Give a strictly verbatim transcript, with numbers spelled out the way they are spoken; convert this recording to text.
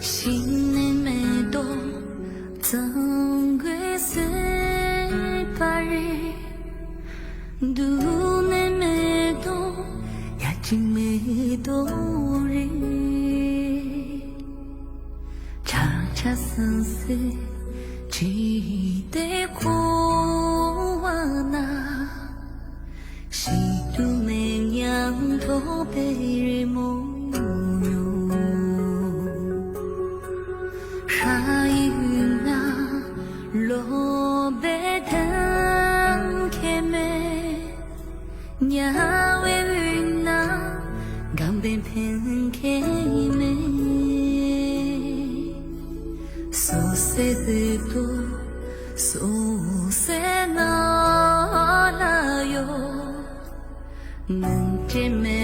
ཤིང་ནི་མེ་ཏོག་གཙང་གོས་སེར་པ་རེད། དུག་ནི་མེ་ཏོག་ཡ་གཅིག་མེ་ཏོག་རེད། ཆ་ཆ་སང་སེ་བྲིས་ཏེ་འཁོར་བ་ན། ཞིག་ཏུ་མེད་ཡང་ཐོག་པའི་རི་མོ་ཡོད། ཧྲ་ཡི་ཡུལ་ན་ལོ་པའི་ཐང་ཁེ་མེད། ཉ་བའི་ཡུལ་ན་སྒམ་པའི་ཕན་ཁེ་མེད། སོ་སེ་དེ་དོ་སོ་སེ་ན་ལ་ཡོད། མིན་ཅེ་མེ།